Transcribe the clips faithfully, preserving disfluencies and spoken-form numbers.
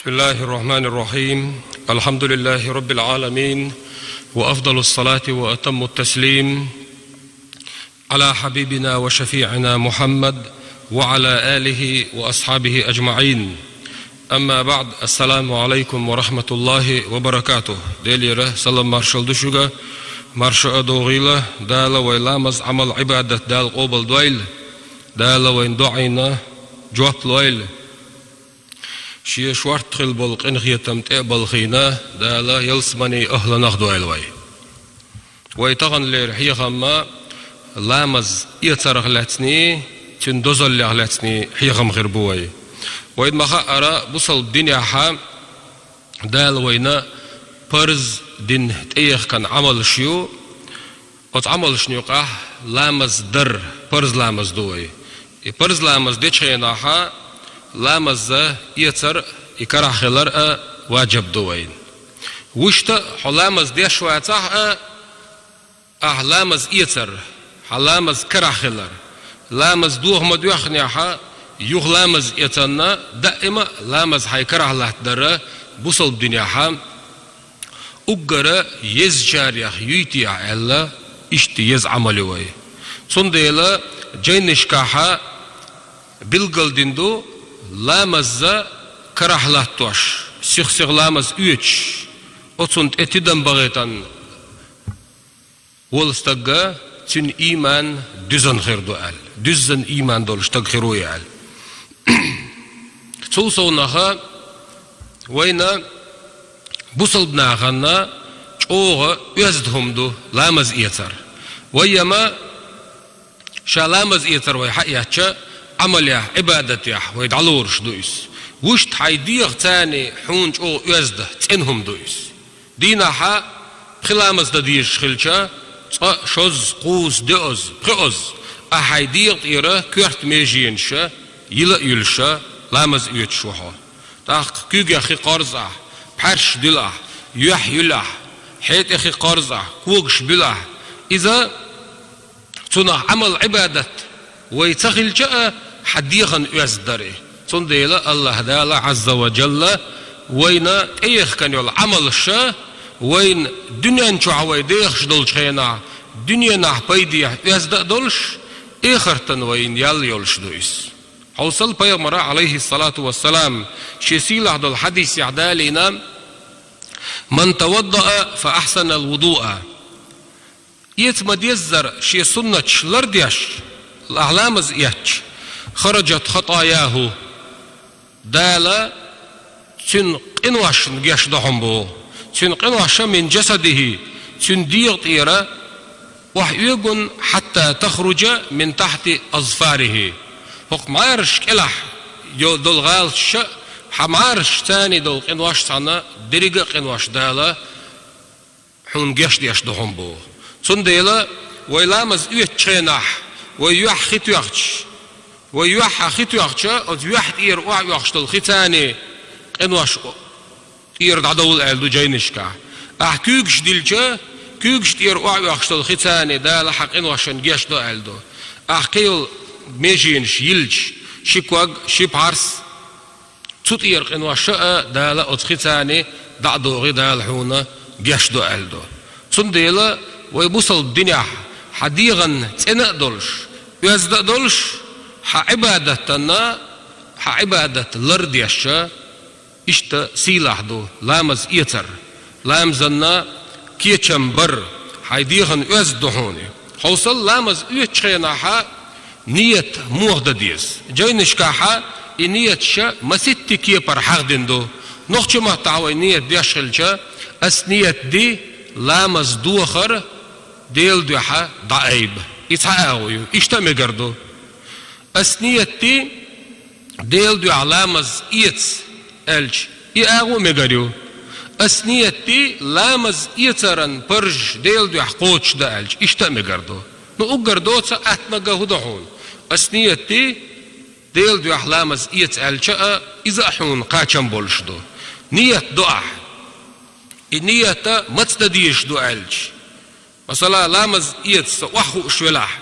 بسم الله الرحمن الرحيم. الحمد لله رب العالمين، وأفضل الصلاة وأتم التسليم على حبيبنا وشفيعنا محمد وعلى آله وأصحابه أجمعين. أما بعد، السلام عليكم ورحمة الله وبركاته. Делера салам маршал ду шуга, марша а догӀийла, Дала вай ламаз, Ӏамал, Ӏибадат Дала къобал дойла, Дала вайн дуӀайна жоп лойла. Шен шортта хила болу къинхетам тӀе а балхийна, Дала ялсаманин ахӀланах дойла вай. Вай таханлера хьехам ламаз эцарах лаьцний, цуьнан дозаллех лаьцний хьехам хир бу вай. Вайна ма-хаъара, бусалба динехь Дала вайна парз дина тӀеэхкина Ӏамалш ю, оцу Ӏамалшна юкъахь ламаз дар, парз ламаз ду вай. И парз ламаз дечу хенахь ламаз эцар а, и карахь хилар а ваджиб ду вайна. Вуьшта а хьо ламаз деш вацахь а, ахь ламаз эцар, хьан ламаз карахь хилар, ламаз доха ма-доьхнехь а, юха ламаз эцарна, даима а ламаз хьайн карахь латтадар бусалба динехь уггара езачарех юй-техьа аьлла, иштта еза Ӏамал ю вай. Цундела жайнашкахь билгалдина ду, ламаз карахь латтош, сих-сиха ламаз оьцуш, оцунна тӀе тидам бахийтина волу стаг, цуьнан ийман дуьззина хир ду аьлла, дуьззина ийман долуш стаг хир ву и аьлла. Цул совнаха вайна бусалба нахана чӀогӀа оьзда хӀума ду ламаз эцар. Вай яма ша ламаз эцар вай хьаэцча, Ӏамалехь, Ӏибадатехь вай дӀалоруш ду иза. Вуьшта хьайн дегӀаца царний хьуна чӀогӀа оьзда, цӀена хӀума ду иза. Дийнахь пхи ламаз дан дезаш хилча, цкъа, шозза, кхузза, доьазза, пхиозза, ахь хьайн дегӀа тӀера коьрта меженаш йила а юьллуш, ламаз оьцуш ву хьо. ТӀаккха куьйгех хи кхорза ахь, пхьаьрш дуьллу ахь, юьхь юьллу ахь, хьетӀе хи кхорза ахь, когаш буьллу ахь. Иза цунах Ӏамал, Ӏибадат вай ца хилча а, хьан дегӀана оьзда дара и. Цундела АллахӀ Дала, Ӏазза ва Джалла, вайна тӀеэхкина йолу Ӏамалш, вайна дуьнен чохь вай дехаш долчу хенахь, дуьненахь пайдехь оьзда а долуш, эхартан вайна ял йолуш ду иза. Хьовсал, пайхамара, Ӏалайхиссалату вассалам, шен сийлахь долу хьадисехь далийна: «Ман таваддаа фа ахьсанал вудуа». Эца ма-деззара шен суннаташ лардеш, ахь ламаз эцча, хараджат хатаяху, Дала цуьнан къиношна гечдо хьуна боху. Цуьнан къинош, мин джасадихи, цуьнан дегӀа тӀера охьаоьгу, хьатта тахруджа мин тахьти азфарихи. ХӀокху мӀараш кӀелахь йо-, долу гӀалаташ а, хьан мӀараш царний долу къинош цхьаьна дерриг а къинош Дала хьуна гечдеш ду хьуна боху. Цундела вай ламаз оьцучу хенахь, вай юьхь хи тоьхча, вай юьхь хьан хи тоьхча, оцу юьхь тӀера охьаоьхуш долу хи царний къинош тӀера дӀадовла аьлла ду жайнашкахь. Ахь куьйгаш диллича, куьйгаш тӀера охьаоьхуш долу хи царний Дала хьан къиношна гечдо аьлла ду. Ахь кхин йолу меженаш йиллича, ши ког, ши пхьарс, цу тӀера къинош а Дала оцу хи царний дӀа а дохий, Дала хьуна гечдо аьлла ду. Цундела вай бусалба динехь хьан дегӀана цӀена а долуш, оьзда а долуш, хьан Ӏибадатана, хьан Ӏибадат лардеш а, иштта сийлахь ду ламаз эцар, ламазана кечам бар, хьайн дегӀана оьзда ду хьуна. Хьовсал, ламаз оьцучу хенахь ният муха дан деза. Жайнашкахь и нияташ маситтан кепара хьахдина ду. Нохчийн маттахь вай ният деш хилча, ас ният ди ламаз дохар Делан дуьхьа дӀаайба. И цхьа агӀо ю, иштта а мегар ду. Ас ният ди Делан дуьхьа ламаз эца аьлча, и агӀо а мегар ю. Ас ният ди ламаз эцаран парзаш Делан дуьхьа кхочушдан аьлча, иштта а мегар ду. Ну, уггар доцу, аттаниг хӀун ду хьуна? Ас ният ди Делан дуьхьа ламаз эца аьлча а, иза а хьуна кхачам болуш ду. Ният до ахь. И ният а маца дан дезаш ду аьлча, масала, ламаз эца со охьахууш велахь,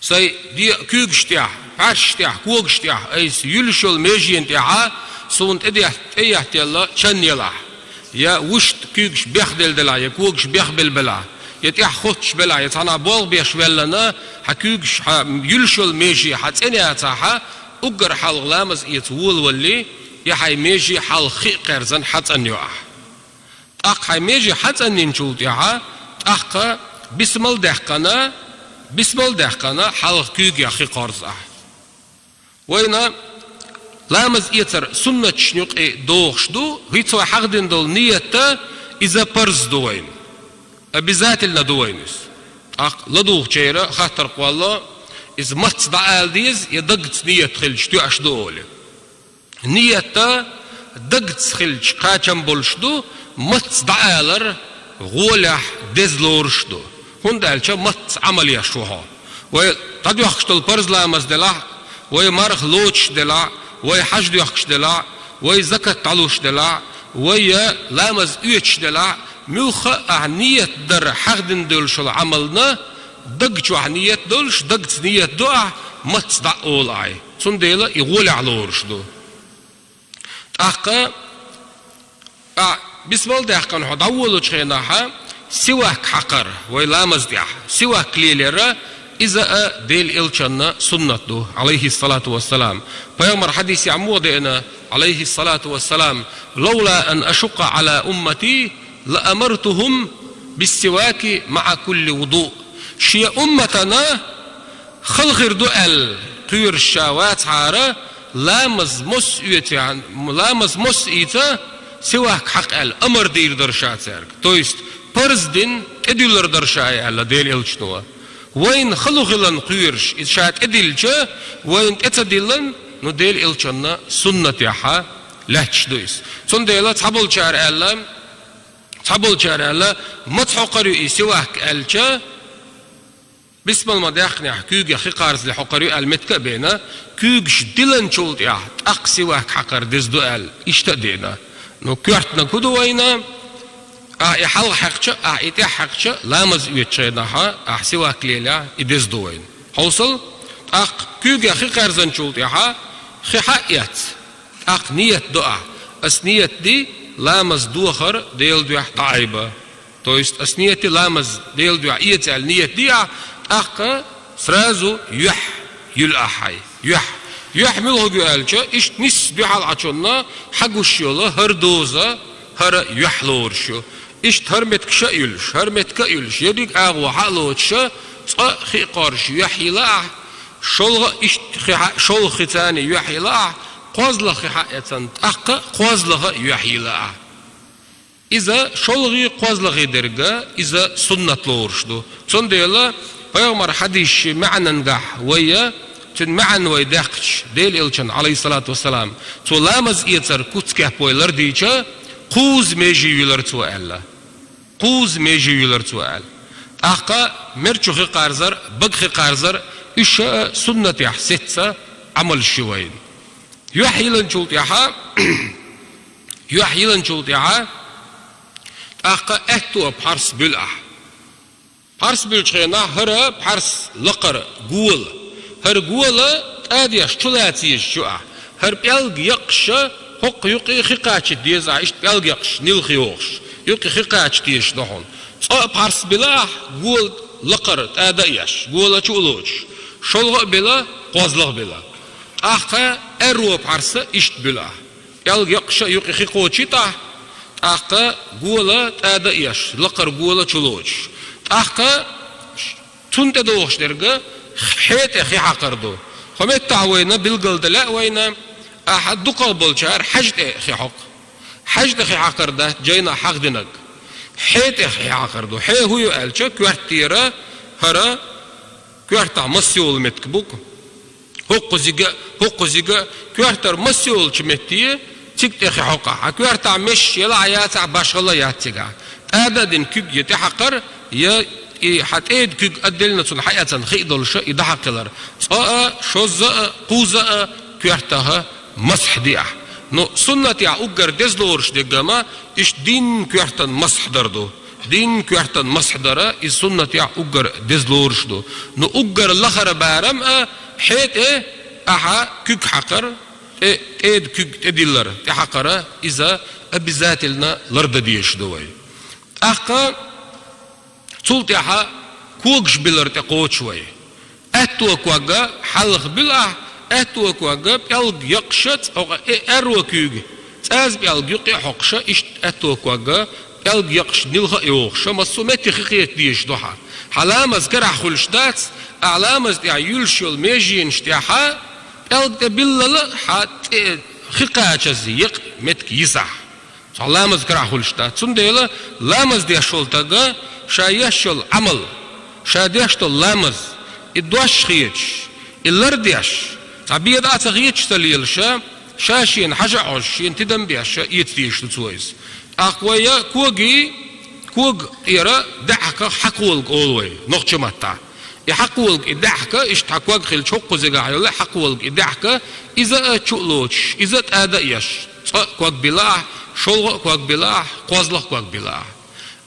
сайн дегӀан куьйгаш тӀехь, пхьаьрсаш тӀехь, когаш тӀехь, айса юьллуш йолу меженаш тӀехь а, Суна тӀе дехт-, тӀе еттелла чан елахь, я вуьшта куьйгаш бехделла делахь, я когаш бехбелла белахь, я тӀехь хотташ белахь, я цхьанахьа болх беш веллана, хьан куьйгаш, хьан юьллуш йолу меже хьан цӀена яцахь, уггар хьалха ламаз эца волавалале, и хьайн меже хьалха хи а кхаьрзина хьан цӀанйо ахь. ТӀаккха хьайн меже хьан цӀанйинчул тӀаьхьа, тӀаккха бисмал даьккхина, бисмал даьккхина хьалха куьйгех хи кхорза ахь. Вайна ламаз эцар суннаташна юкъе догӀуш ду, хӀинца вай хьахдина долу ният а, иза парз ду вайна. Обязательно ду вайна иза. ТӀаккха ладугӀучеран хаттар кхоллало, иза мацца дӀаала деза, я дагца ният хилча тоьаш ду олий. Ният а дагца хилча кхачам болуш ду, мацца дӀаалар гӀолехь деза лоруш ду. ХӀунда аьлча мацца Ӏамал еш ву хьо. Вай дӀадоьхкуш долу парз ламаз делахь, вай марха лоцуш делахь, вай хьаж доьхкуш делахь, вай закат дӀалуш делахь, вай ламаз оьцуш делахь, муьлхха а ахь ният дар хьахдина долуш йолу Ӏамална, даг чохь ният долуш, дагца ният до ахь, мацца дӀа а олу ахь. Цундела и гӀолехь лоруш ду. ТӀаккха, а, бисмал даьккхина хьо дӀаволучу хенахь, сивак хьакхар, вай ламаз тӀехь, сивак лелар, иза а Делан Элчанна суннат ду, Ӏалайхиссалату вассалам. Пайхамар хьадисехь муха деана, Ӏалайхиссалату вассалам: «Лавла ан ашукка Ӏала уммати, ла амартухум биссиваки маӀа кулли вуду». Шен умматана хала хир ду аьлла кхоьруш ша вацахьара, ламаз мос оьцу, ламаз мос ийца, сивак хьакха аьлла, амар дийр дара ша цаьрга. То есть, парз дина тӀедуьллур дара ша и аьлла Делан Элчано. Вайна хала хиларна кхоьруш, иза ша тӀедиллича, вайна тӀе ца диллина, ну, Делан Элчанна суннатехь лаьтташ ду иза. Цундела цхьаболчара аьлла, цхьаболчара аьлла, маца хьокхур ю и сивак аьлча, бисмал ма даьккхинехь, куьйгех хи кхарзале хьокхур ю аьлла меттиг а беана, куьйгаш диллинчул тӀаьхьа тӀаккха сивак хьакхар деза ду аьлла, иштта а деана. Ну, коьртаниг хӀун ду вайна? Ахь и хьалха хьаькхча, ахь и тӀаьхьа хьаькхча, ламаз оьцучу хенахь ахь сивак лелахь, и деза ду вайна. Хьовсал, тӀаккха куьйгех хи кхаьрзинчул тӀаьхьа хи хьаэц, тӀаккха ният до ахь. Ас ният ди, ламаз дохар Делан дуьхьа дӀаайба. То есть ас ният ди, ламаз Делан дуьхьа эца аьлла ният ди ахь, тӀаккха сразу юьхь юьллу ахь хьайн. Юьхь. Юьхь муьлхарг ю аьлча, иштта нийсса дуьхьал Ӏачунна хьагуш йолу хӀара доза, хӀара юьхь лоруш ю. Иштта хӀара меттигаш а юьллуш, хӀара меттиг а юьллуш, ерриг агӀо хьа а лоцуш, цкъа а хи а кхорзуш юьхь йилла ахь, шолгӀа а иштта хи хьа, шолгӀа хи царна юьхь йилла ахь, кхозлагӀа хи хьаэцна, тӀаккха кхозлагӀа юьхь йилла ахь. Иза шолгӀий, кхозлагӀий дерг а, иза суннат лоруш ду. Цундела пайхамар хьадисийн маьӀнангахь вай, цуьнан маьӀна вай даьккхича, Делан Элчанан, Ӏалайхиссалату вассалам, цо ламаз эцар куц-кеп вай лардийча, кхузза меже юьллура цо аьлла. Кхузза меже юьллура цо аьлла. ТӀаккха мер чу хи кхарзар, бага хи кхарзар, уьш а суннатехь сецца Ӏамалш ю вайна. Юьхь йиллинчул тӀаьхьа, юьхь йиллинчул тӀаьхьа, тӀаккха аьтту пхьарс буьллу ахь. Пхьарс буьллучу хенахь хӀара пхьарс лакхара гола. ХӀара гола тӀадеш чулаца езаш ю ахь. ХӀара пӀелг яккхаш, хӀокху юкъе хи кхачийта деза ахь, иштта пӀелг яккхаш, нилха йохуш, юкъе хи кхача дезаш ду хьуна. Цкъа а пхьарс била ахь, гола лакхара тӀада а еш, гола чу а лоцуш. ШолгӀа а била, кхозлагӀа а била. ТӀаккха аьрру пхьарс а иштта буьллу ахь. ПӀелг яккхаш а юкъе хи кхочийта ахь, тӀаккха гола тӀада а еш, лакхара гола чу лоцуш. ТӀаккха цунна тӀедогӀуш дерг а хье тӀе хи хьакхар ду. Кху меттехь вайна билгалдан лаьа вайна, ахьа дукхах болчара хьаьжа тӀе хи хьокху. Хьаьжа тӀе хи хьакхар дац жайнахь хьахдинарг. Хье тӀе хи хьакхар ду. Хье хӀун ю аьлча, коьртера хӀара, коьртахь мас йолу меттиг бу-кх. ХӀокхузига а, хӀокхузига а, коьртара мас йолчу метте цига тӀе хи хьокху ахь. Хьан коьртахь мешаш елахь а яцахь, башхалла а яц цигахь. ТӀада а дина куьг я тӀехьакхар, я и хьан тӀеда куьг отдельно цунна хьаэцна хи а долуш, и дӀахьакхалар. Цкъа а, шозза а, кхузза а коьртах масхь ди ахь. Ну, суннатехь уггар деза лоруш дерг ма, иштта дийнна коьртан масхь дар ду. Дийнна коьртан масхь дар, иза суннатехь уггар деза лоруш ду. Ну, уггар лахара барам а, хье тӀе ахьа куьг хьакхар, тӀе-, тӀеда куьг тӀедиллар, тӀехьакхар, иза обязательно лардан дезаш ду вай. ТӀаккха цул тӀаьхьа когаш билар тӀекхочуш вай. Аьтту ког хьалха буьллу ахь, аьтту ког пӀелг яккхаш, цкъа э-, аьрру куьйга цӀаза пӀелг юккъе а хьокхуш, иштта аьтту ког пӀелг яккхаш нилха а йохуш, массо а метте хи кхета дезаш ду хьан. Хьан ламаз карахь хуьлуш дац, ахь ламаза тӀехь юьллуш йолу меженаш тӀехь пӀелг тӀе биллал а хьан тӀе хи кхачаза екъа меттиг йисахь. Цхьа ламаз карахь хуьлуш дац. Цундела ламаз деш волу стага ша еш йолу Ӏамал, ша деш долу ламаз, и дош хеташ, и лардеш, цхьа беда а ца хеташ ца лелаш, ша шена хьажа а хьожуш, шена тидам а беш, эца дезаш ду цо иза. ТӀаккха вай когий, ког тӀера даьӀахках хьакхолга олу вай нохча маттахь. И хьакхолга, и даьӀахка, иштта хьан ког хилча хӀокхузигахь йолу хьакхолга, и даьӀахка, иза а чу а лоцуш, иза а тӀада а еш, цкъа а ког билла ахь, шолгӀа а ког билла ахь, кхозлагӀа а ког билла ахь.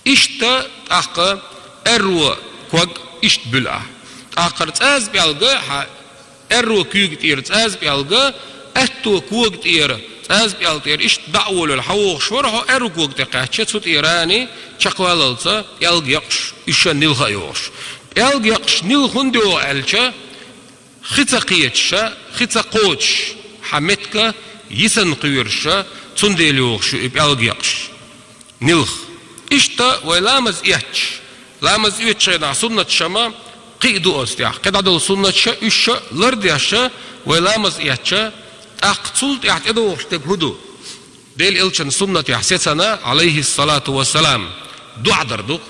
Иштта тӀаккха аьрру ког иштта буьллу ахь. ТӀаккха хӀара цӀаза пӀелг хьан аьрру куьйга тӀера цӀаза пӀелг, аьтту кога тӀера цӀаза пӀелг тӀера иштта дӀа а волавелла хьан вогӀуш вара хьо аьрру кога тӀе кхаьчча, цу тӀера чекхваллалц пӀелг яккхаш, уьш а нилха а йохуш. ПӀелг яккхаш нилха хӀунда йогӀу аьлча, хи ца кхеташ, хи ца кхочуш, хьан меттиг йисана кхоьруш, цундела йогӀуш ю и пӀелг яккхаш нилха. Иштта вай ламаз эцча, ламаз оьцучу хенахь суннаташ ма кхин а ду оцу тӀехь. КхидӀа долу суннаташ, уьш а лардеш, вай ламаз эцча, тӀаккха цул тӀаьхьа тӀедогӀуш дерг хӀун ду? Делан Элчан суннатехь сецна, Ӏалайхиссалату вассалам, дуӀа дар ду.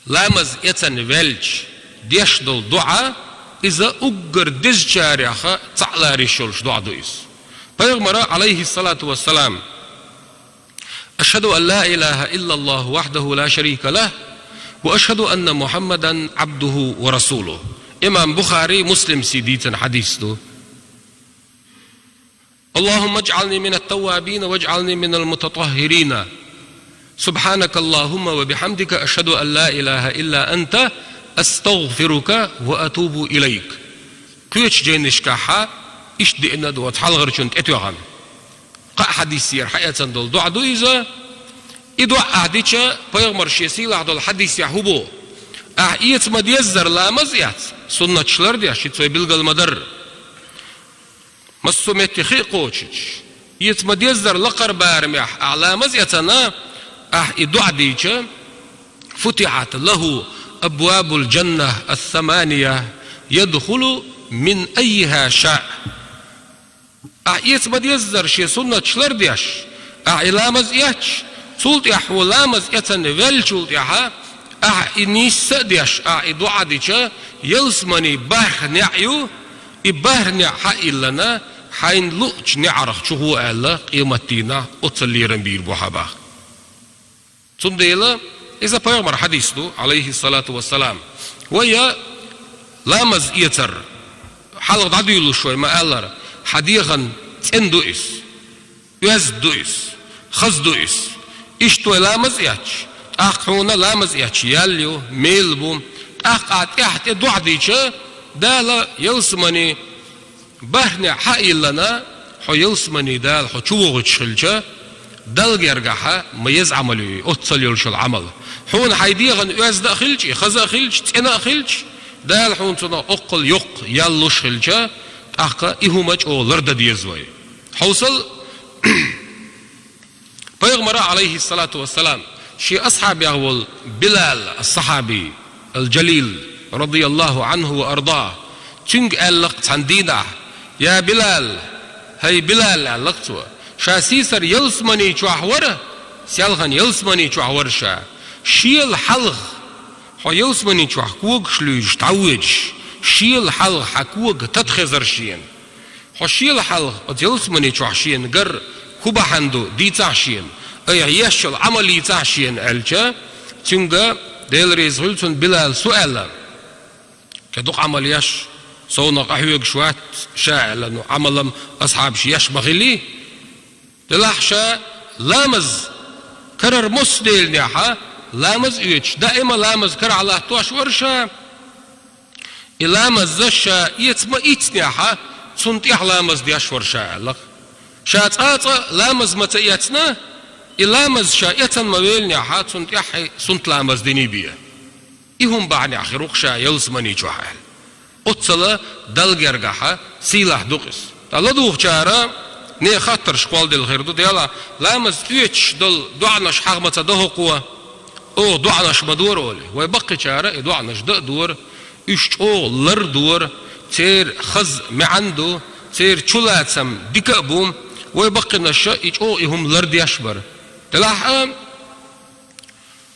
Ламаз эцна ваьлча деш долу дуӀа, иза уггар дезачарех цхьаъ ларийш йолуш дуӀа ду иза. Пайхамара, Ӏалайхиссалату вассалам: «Ашхаду ан ла илаха иллаллаху вахьдаху ла шарика лах, ва ашхаду анна Мухаммадан Ӏабдуху ва расулуху». Имам Бухари, Муслимс дийцина хьадис ду. «Аллахумма аджӀални минат-таввабина ваджӀални минал-мутатаххирина. Субханакаллахумма ва бихамдика, ашхаду ан ла илаха илла анта, астагфирука ва атубу илайк». Кхечу жайнашкахь иштта деана ду оцу хьалхарчунна тӀетоьхна. Кхаа хьадисера хьаэцна долу дуӀа ду иза. И дуӀа ахь дича, пайхамар шен сийлахь долу хьадисехь хӀун боху? Ахь эца ма-деззара ламаз эц, суннаташ лардеш, шица вай билгал ма-дарра. Массо а метте хи а кхочуш, эца ма-деззара лакхара барамехь ахь ламаз эцна, ахь и дуӀа дийча, «футихьат лаху абвабул-джаннах ас-самания, ядхулу мин аййиха шаа». Ахь эца ма-деззара шен суннаташ лардеш, ахь и ламаз эцча, цул тӀаьхьа хьо ламаз эцна ваьллачул тӀаьхьа, ахь и нийсса а деш, ахь и дуӀа дича, ялсаманин бархӀ неӀ ю, и бархӀ неӀ хьа а йиллина, хьайна луъучу неӀарх чу гӀо аьлла, къематдийнахь оццул лерам бийр бу хьан боху. Цундела иза пайхамар хьадис ду, Ӏалайхиссалату вассалам. Вай ламаз эцар, хьалха дӀадуьйлуш вай ма-аллара, хьан дегӀан цӀена ду иза, оьзда ду иза, хаза ду иза. Иштта вай ламаз эцча, тӀаккха хьуна ламаз эцча ял ю, мел бу, тӀаккха ахь тӀаьхьа тӀе дуӀа дича, Дала ялсаманин бархӀ неӀ хьа а йиллина, хьо ялсаманин Дала хьо чу вогӀуьйтуш хилча, Далла гергахь ма еза Ӏамал ю и, оццул йолуш йолу Ӏамал. Хьуна хьайн дегӀан оьзда а хилча, и хаза а хилча, цӀена а хилча, Дала хьуна цунах оккхул йоккха ял луш хилча, тӀаккха и хӀума чӀогӀа лардан деза вай. Хьовсал, Пайхамара, Ӏалайхиссалату вассалам, шен асхьабех волу Билал ас-сахьаби, ал-Джалил, радияллаху Ӏанху ва арда, цуьнга аьлла-кх цхьана дийнахь: «Я Билал, хӀай Билал», — аьлла-кх цо. Ша сийсара ялсамани чохь вара, селхана ялсамани чохь вара ша. Шел хьалха, хьо ялсамани чохь когаш луьйжуш дӀавоьдуш, шел хьалха хьан кога тата хезара шена. Хьо шел хьалха оцу ялсамани чохь шена гар хӀун бахьана ду, дийцахь шена, айхьа еш йолу Ӏамал йийцахь шена, аьлча, цуьнга, Дела реза хуьлда цунна, Билала аьлла: «Ке дукха Ӏамал еш, совнах къахьоьгуш вац ша», — аьлла, ну, Ӏамал-м асхьабаша еш ма хилий. Делахь ша ламаз карара массо а делахь, ламаз оьцуш, даима ламаз карахь латтош вара ша. И ламаз ша эца ма-эцнехь, цунна тӀехьа ламаз деш вар ша аьлла. Ша цкъа а ламаз ма ца эцна, и ламаз ша эцна ма веллинехь, цунна тӀехьа суннат ламаз дина бен. И хӀума бахьанехь хир ву-кх ша ялсамани чохь аьлла. Оццул Далла гергахь сийлахь ду-кх иза. Ткъа ладугӀучара нехан хаттарш кхолладелла хир ду, Дела, ламаз оьцуш долу доӀанаш хьаха ма ца до хӀокхо, оха доӀанаш ма дора олий. Вай баккхийчара и доӀанаш дан а дора, уьш чӀогӀа лар а дора, церан хаза маьӀна а ду, церан чулацам дика а бу, вай баккхийнаш и чӀогӀа и хӀума лардеш бара. Делахь а,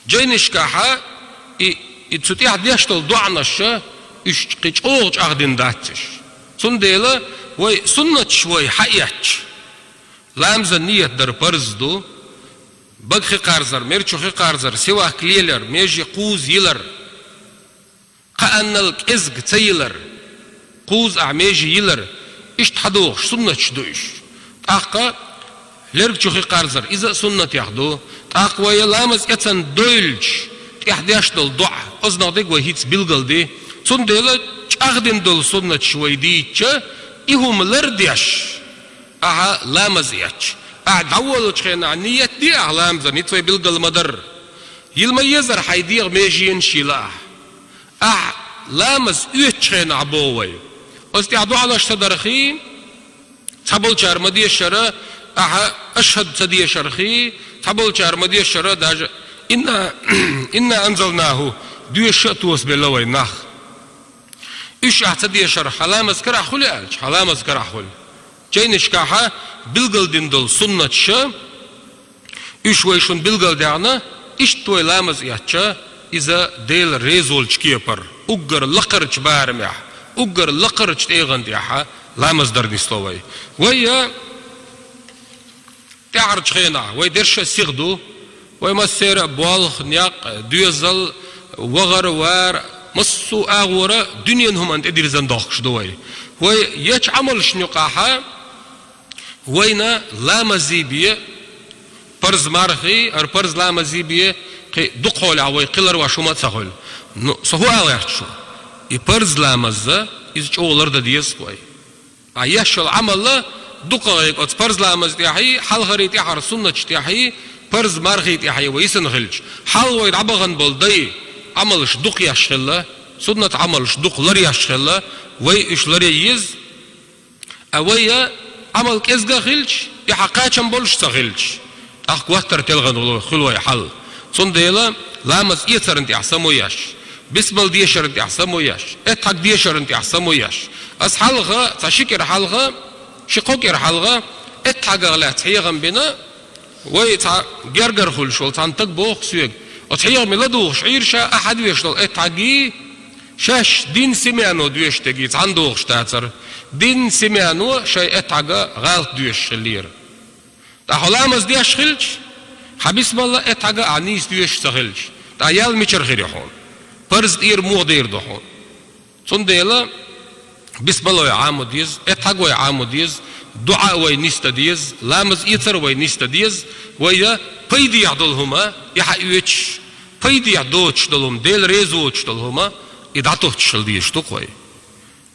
жайнашкахь и, и цу тӀехь деш долу доӀанаш, уьш кхин чӀогӀа чӀагӀдина дац уьш. Цундела вай суннаташ вай хьаэцча, ламазан нийят дар парз ду, бага хи кхарзар, мер чу хи кхарзар, сивак лелар, меже кхуза йилар, кхааннал кӀезиг ца йилар, кхуза ахь меже йилар, иштта хьадогӀуш суннаташ ду уьш. ТӀаккха лерг чу хи кхарзар, иза а суннатех ду. ТӀаккха вай ламаз эцна дойлучу тӀехь деш долу доӀа, оцунах дерг вай хӀинца билгалде. Цундела чӀагӀдина долу суннаташ вай дийцча, и хӀума лардеш, ахьа ламаз эцча, ахьа дӀаволучу хенахь нийят де ахьа ламазан, хӀинца вай билгал ма дарра. Йила ма езара хьайн дегӀан меженаш йила ахьа. Ахьа ламаз оьцучу хенахь боху вай. Оцу тӀехь доӀанаш ца дархий, цхьаболчара ма дешара, ахьа ашхьад ца дешархий, цхьаболчара ма дешара, даже инна, инна анзалнаху доьшуш а тосабелла вай нах. Уьш ахьа ца дешара, хьан ламаз карахь хуьлу аьлча, хьан ламаз карахь хуьлу. Жайнашкахь билгалдина долу суннаташ, уьш вай шуна билгалдаьхна, иштта вай ламаз эцча, иза Дела реза волчу кепара, уггар лакхарчу барамехь, уггар лакхарчу тӀегӀан тӀехь ламаз дар нисло вай. Вай а тӀаьхьарчу хенахь, вай дерш а сиха ду, вай массеран а болх, некъ, доьзал, вахар, вар, массо а агӀора дуьненан хӀуманна тӀедирзина дохкуш ду вай. Вай ечу Ӏамалшна юкъахь вайна ламазий бен, парз мархий, ара парз ламазий бен, кхин дукха хьолехь вай кхин ларвеш хӀума а ца хуьлу. Ну, со хӀун ала гӀерташ ву? И парз ламаз, иза чӀогӀа лардан деза вай. Ткъа еш йолу Ӏамал дукха гӀайгӀа оцу парз ламаз тӀехьий, хьалхарий тӀаьхьара суннаташ тӀехьий, парз мархий тӀехьий вай йисина хилча. Хьалха вай дӀабахана болу дай Ӏамалш дукха еш хилла, суннат Ӏамалш дукха ларъеш хилла, вай уьш ларъян еза. Ткъа вай а Ӏамал кӀезга а хилча, и хьан кхачам болуш а ца хилча, тӀаккха гуттар а телхина хуьлу вай хьал. Цундела ламаз эцарна тӀехь само еш, бисмал дешарна тӀехь само еш, эттхьаг дешарна тӀехь само еш. Ас хьалха, цхьа ши кӀира хьалха, ши-кхо кӀира хьалха, эттхьагах лаьцна хьехам бина, вай цхьа гергара хуьлуш волу цхьана стага боху соьга: оцу хьехаме ладугӀуш Ӏийра ша, ахьа доьшуш долу эттхьаггий, шаьш дийнна семено доьшуш дерг цхьаьна догӀуш дацара. Дийнна семено шайн эттхьага гӀалат доьшуш хиллера. Ткъа хьо ламаз деш хилча, хьан бисмал а, эттхьаг а ахь нийса доьшуш ца хилча, ткъа ял мичара хир ю хьуна? Парз тӀера муха дер ду хьуна? Цундела бисмал вай Ӏамо деза, эттхьаг вай Ӏамо деза, доӀа а вай нисдан деза, ламаз эцар а вай нисдан деза, вай а пайдехь долу хӀума и хьаоьцуш, пайдехь доцуш долу хӀума, Дела реза воцуш долу хӀума и дӀатоттуш хила дезаш ду-кх вай.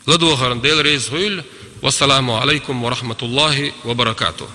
ЛадогӀарна Дела реза хуьлда. Вассаламу Ӏалайкум ва рахьматуллахӀи ва баракатухӀ.